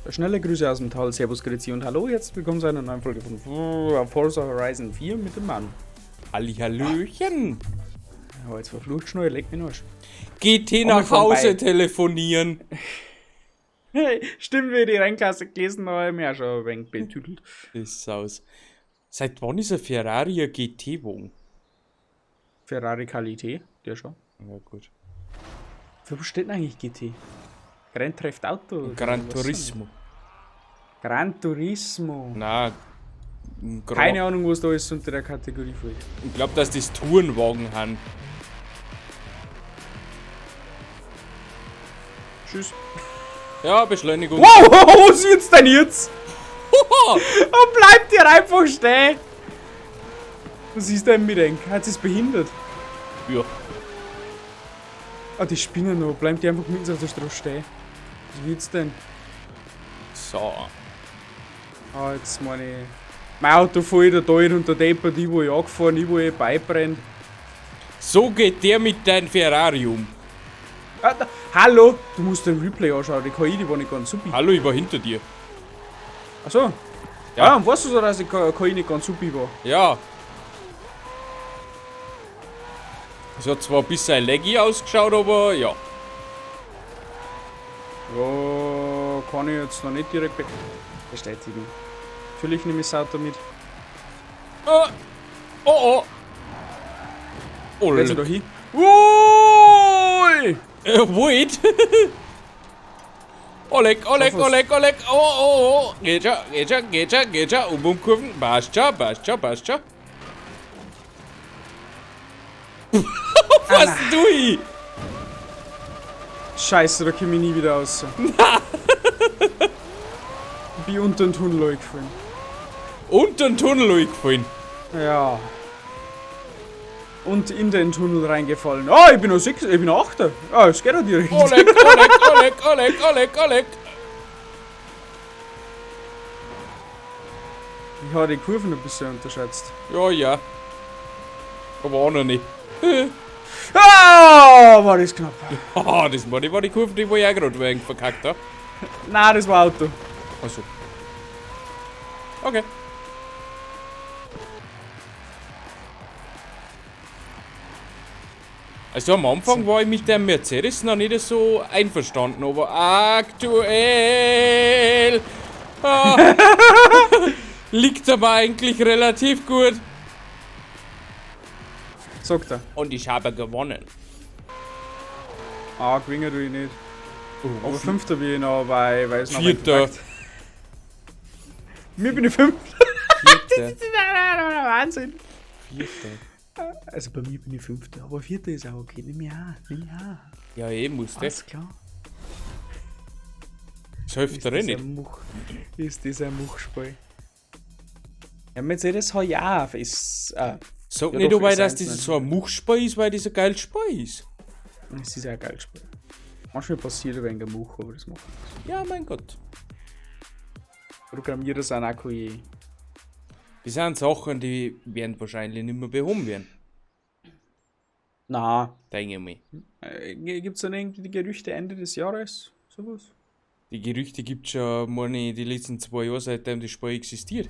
Schnelle Grüße aus dem Tal, Servus, Grüezi und Hallo. Jetzt willkommen zu einer neuen Folge von Forza Horizon 4 mit dem Mann. Hallihallöchen. Ja, jetzt verflucht schnell, leck mich Arsch. GT nach Hause telefonieren. Hey, stimmt, wie ich die Rennklasse gelesen habe, habe ich mich auch schon ein wenig betüdelt. Das ist aus. Seit wann ist ein Ferrari ein GT-Wagen? Ferrari KLT, der schon. Ja, gut. Für was steht denn eigentlich GT? Grand Theft Auto? Gran Turismo. Gran Turismo. Na, keine Ahnung, was da ist unter der Kategorie fällt. Ich glaube, dass das Tourenwagen haben. Tschüss. Ja, Beschleunigung. Wow, was wird's denn jetzt? Und bleibt ihr einfach stehen? Was ist denn mit dem? Hat sie's behindert? Ja. Ah, die spinnen noch. Bleibt die einfach mitten auf der Straße stehen? Was wird's denn? So. Ah, jetzt meine ich. Mein Auto voll der Teil und der Depper, die wo ich angefahren, die wo ich beibrennt. So geht der mit deinem Ferrari um. Ah, da, hallo! Du musst den Replay anschauen, die KI, die war nicht ganz super. Hallo, ich war hinter dir. Achso. Ja. Ja, und weißt du so, dass die KI nicht ganz super war? Ja. Es hat zwar ein bisschen laggy ausgeschaut, aber ja. Ja, kann ich jetzt noch nicht direkt bestätigen. Natürlich nehme ich das Auto mit. Oh, oh, oh. Oh, Gehst du da hin? Ui! Wait! Oleg, Oleg, Oleg, Oleg! Oh, oh, oh! Geht schon, geht schon, geht schon, geht schon! Um Kurven! Passt schon, passt schon, passt schon! Was du hin? Scheiße, da komm ich nie wieder raus. Ich bin unter den Tunnel reingefallen. Unter den Tunnel reingefallen? Ja. Und in den Tunnel reingefallen. Ah, ich bin noch 6, ich bin noch 8. Ah, es geht ja direkt. Oleg, Oleg, Oleg, Oleg, Oleg, Oleg. Ich habe die Kurven ein bisschen unterschätzt. Ja, ja. Aber auch noch nicht. Ah, war das knapp. Ah, das war die Kurve, die wo ich auch gerade wegen verkackt habe. Nein, das war Auto. Achso. Okay. Also am Anfang war ich mit dem Mercedes noch nicht so einverstanden, aber aktuell liegt aber eigentlich relativ gut. Sagt er. Und ich habe gewonnen. Ah, gewinnen tue ich nicht. Aber Fünfter bin ich noch, weil es noch Vierter. Mir bin ich Fünfter. Vierter. Das ist Wahnsinn. Vierter. Also bei mir bin ich Fünfter, aber Vierter ist auch okay. Nimm ich auch, nimm ich auch. Ja, eh musste. Alles klar. Das hilft dir eh nicht. Ist das ein Muchspiel? Ja, Mercedes hat ja auch. Ist, Sag ja, nicht, doch, weil ist das eins das so ein Muchspiel ist, weil das ein geiles Spiel ist. Es ist auch ein geiles Spiel. Manchmal passiert ein wenig ein Much, aber das macht nichts. Ja, mein Gott. Programmierer sind auch keine. Das sind Sachen, die werden wahrscheinlich nicht mehr behoben werden. Na. Denke ich mal. Gibt's dann irgendwie die Gerüchte Ende des Jahres? Sowas? Die Gerüchte gibt's schon, meine ich, die letzten 2 Jahre, seitdem das Spiel existiert.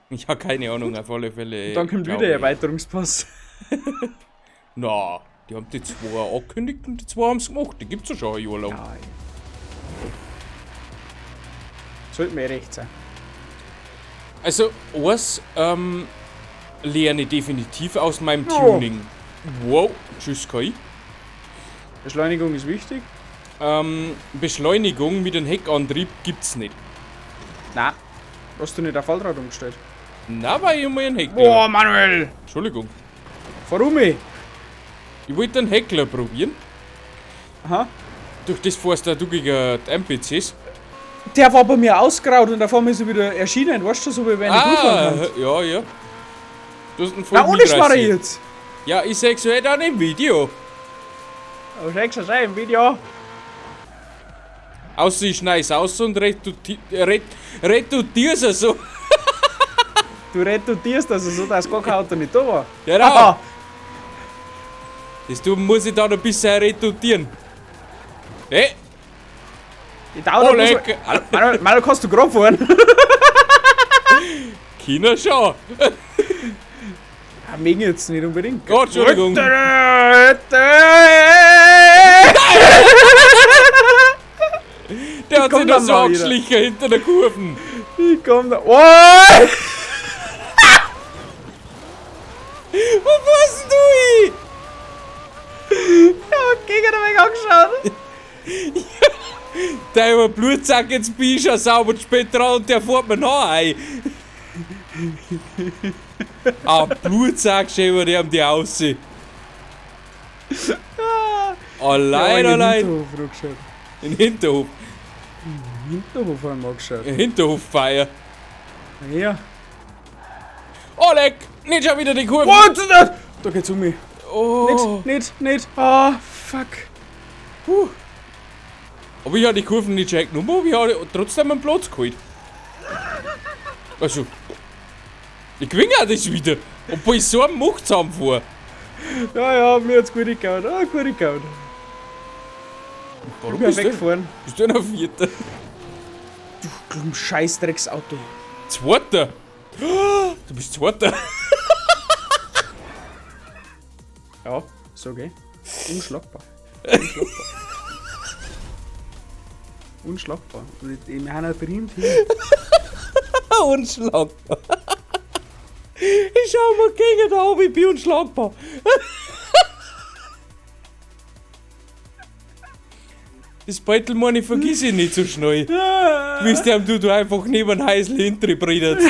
Ich hab keine Ahnung, auf alle Fälle. Und dann kommt glaub wieder ich. Erweiterungspass. Na, die haben die 2 angekündigt und die 2 haben's gemacht. Die gibt's ja schon ein Jahr lang. Ja, sollte mir recht sein. Also, eins lerne ich definitiv aus meinem Oh. Tuning. Wow, tschüss KI. Beschleunigung ist wichtig. Beschleunigung mit einem Heckantrieb gibt's nicht. Nein. Hast du nicht auf Allrad umgestellt? Na, weil ich mal einen Heckler. Boah, Manuel! Entschuldigung. Warum ich? Ich wollte einen Heckler probieren. Aha. Durch das fährst du gegen die NPCs. Der war bei mir ausgraut und auf einmal ist er wieder erschienen, weißt du, so wie wenn ich Ah, durchfahren kann. ja, ja. Du hast einen voll Na, ohne Schmarre mitreißen. jetzt! Ja, ich seh's halt auch im Video. Du sehst es auch im Video. Außer ich schneid's aus und retutier's es so. Du retutierst also so, dass gar kein Auto nicht da war. Genau. Aha. Das du muss ich dann ein bisschen retutieren. Hey! Ich dauere Oh, leck. Manuel, Manuel, kannst du gerade fahren? China schon. Ja, mega jetzt nicht unbedingt. Oh, Entschuldigung. Der Der hat komm sich da dann so mal wieder. angeschlichen hinter der Kurven. Ich komm da. Oh! Wo warst denn du hin? Ich hab gegen den Weg angeschaut. Der über Blutsack, jetzt bin ich schon sauber spät dran und der fährt mir nach ein. Ah, Blutsack, schön, die haben die aussehen. Allein, Ja, allein. In den Hinterhof angeschaut. In den Hinterhof. Im Hinterhof haben wir angeschaut. In Hinterhoffeier. Ja. Oh, leck! Nicht schon wieder die Kurve! What? Da geht's um mich. Oh. Nicht, nicht, nicht. Ah, fuck. Puh. Aber ich habe die Kurven nicht schön genommen, aber ich habe trotzdem einen Platz geholt. Also, ich gewinne auch das wieder. Obwohl ich so einen Much zusammenfahre. Ja, ja, mir hat's gut gehauen. Ah, gut gehauen. Warum Ich bin bist du, weggefahren. bist du noch Vierter? Du scheiß Drecksauto. Zweiter! Du bist Zweiter! Ja, ist okay. Unschlagbar. Unschlagbar. Unschlagbar. Und wir haben ein Dream Team. Unschlagbar. Ich schau mal gegen da oben, ich bin unschlagbar. Das Beutel meine ich vergiss ich nicht so schnell. Wisst ihr, du einfach neben dem Häusl hinter bredert.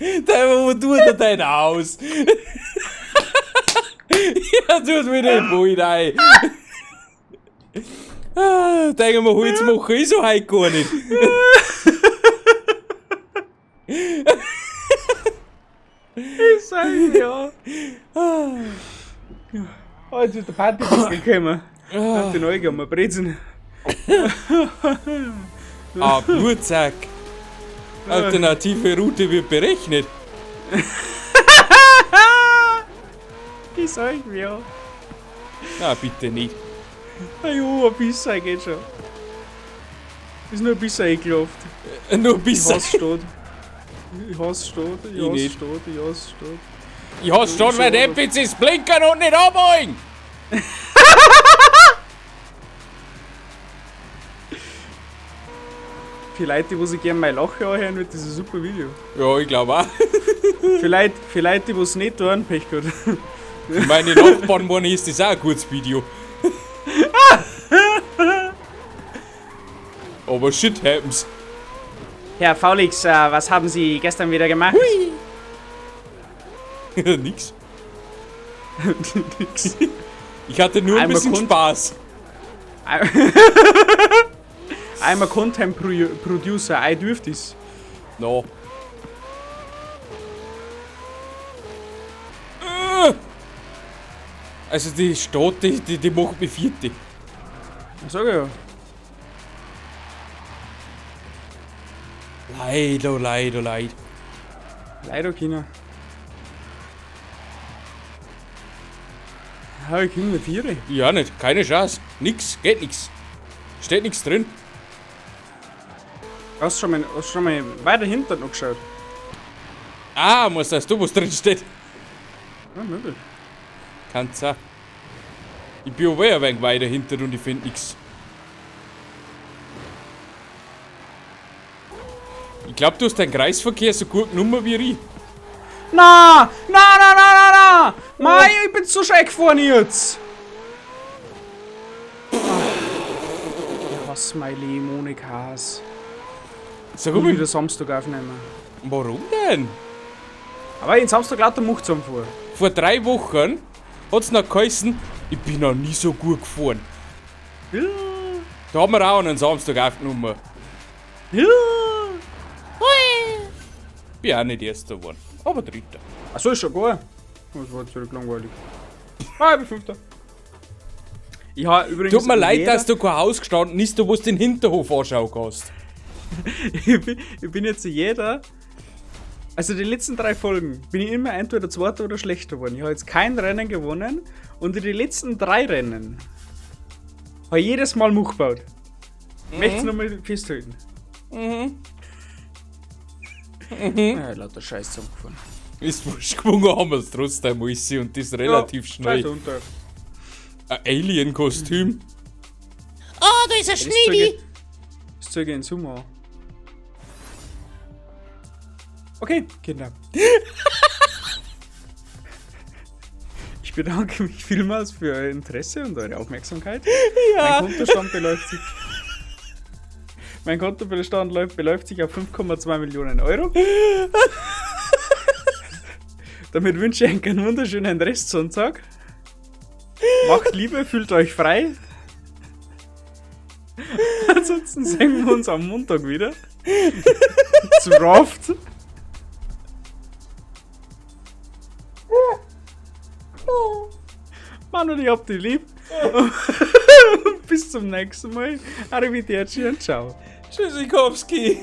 Der, wo tut er denn aus? Ja, tut mir den Ball rein. Ah, denken wir, Holz machen ist so heute gar nicht. Ich sag ja. Oh, jetzt ist der Party gekommen. Hat die neu gekommen, Brezen. Ah, Blutsack. Alternative Route wird berechnet. Ich sag ja. Na, bitte nicht. Ah jo, ein bisschen geht schon. Ist nur ein bisschen ekelhaft. Nur ein Ich bisschen. hasse Stadt. Ich hasse Stadt, ich Ich hasse nicht. Stadt, ich hasse Stadt. Ich hasse schon, weil die NPCs blinken und nicht abholen. Für Leute, die sich gerne mein Lachen anhören, wird das ein super Video. Ja, ich glaube auch. Für Leute, die es nicht tun, Pech gehabt. Für meine Nachbarn meine ist das auch ein gutes Video. Aber shit happens. Herr Faulix, was haben Sie gestern wieder gemacht? Nix. Nix. Ich hatte nur ein Einmal bisschen Spaß. I'm a Content Producer, I dürft es. No. Also die Stadt, die macht mich fertig. Sag ich ja. Leider, leider, leider. Leider, China. Ja, ich komme mit Viere. Ja, nicht. Keine Chance. Nix. Geht nix. Steht nix drin. Hast du schon mal weiter hinten noch geschaut? Ah, muss das du, was drin steht. Ja, möglich. Kann's auch. Ich bin aber ein wenig weiter hinten und ich find nix. Ich glaub, du hast deinen Kreisverkehr so gut genommen wie ich. Na! Na, na, na, na, na! Mei, ich bin so schön gefahren jetzt! Ich hasse mein Leben ohne Chaos. Sag Ich mal, wieder Samstag aufnehmen. warum denn? Aber ich Samstag lauter Mucht zusammenfahren. Vor 3 Wochen hat's noch geheißen, ich bin noch nie so gut gefahren. Ja. Da haben wir auch einen Samstag aufgenommen. Ja. Bin auch nicht Erster geworden, aber Dritter. Achso, ist schon gar. Das war jetzt langweilig. Ah, ich bin Fünfter. Ich habe übrigens. Tut mir leid, dass du kein Haus gestanden bist, du wo du den Hinterhof anschauen kannst. Ich bin jetzt jeder. Also die letzten 3 Folgen bin ich immer entweder Zweiter oder schlechter geworden. Ich habe jetzt kein Rennen gewonnen und in den letzten 3 Rennen Habe jedes Mal Much gebaut. Mhm. Möchte es nochmal festhalten. Ja, lauter Scheiß zusammengefahren. Ist wurscht, gewonnen haben wir es trotzdem alles und das relativ schnell. Scheiß unter. Ein Alien-Kostüm. Oh, da ist ein Schneidi. Das zeige ich in Zoom an. Okay, Kinder. Ich bedanke mich vielmals für euer Interesse und eure Aufmerksamkeit. Ja. Mein Kontostand beläuft sich. Mein Kontobestand beläuft sich auf 5,2 Millionen Euro. Damit wünsche ich euch einen wunderschönen Restsonntag. Macht Liebe, fühlt euch frei. Ansonsten sehen wir uns am Montag wieder. Zu Raft. Manuel, ich hab dich lieb. Bis zum nächsten Mal. Arrivederci und ciao. Tschüssikowski.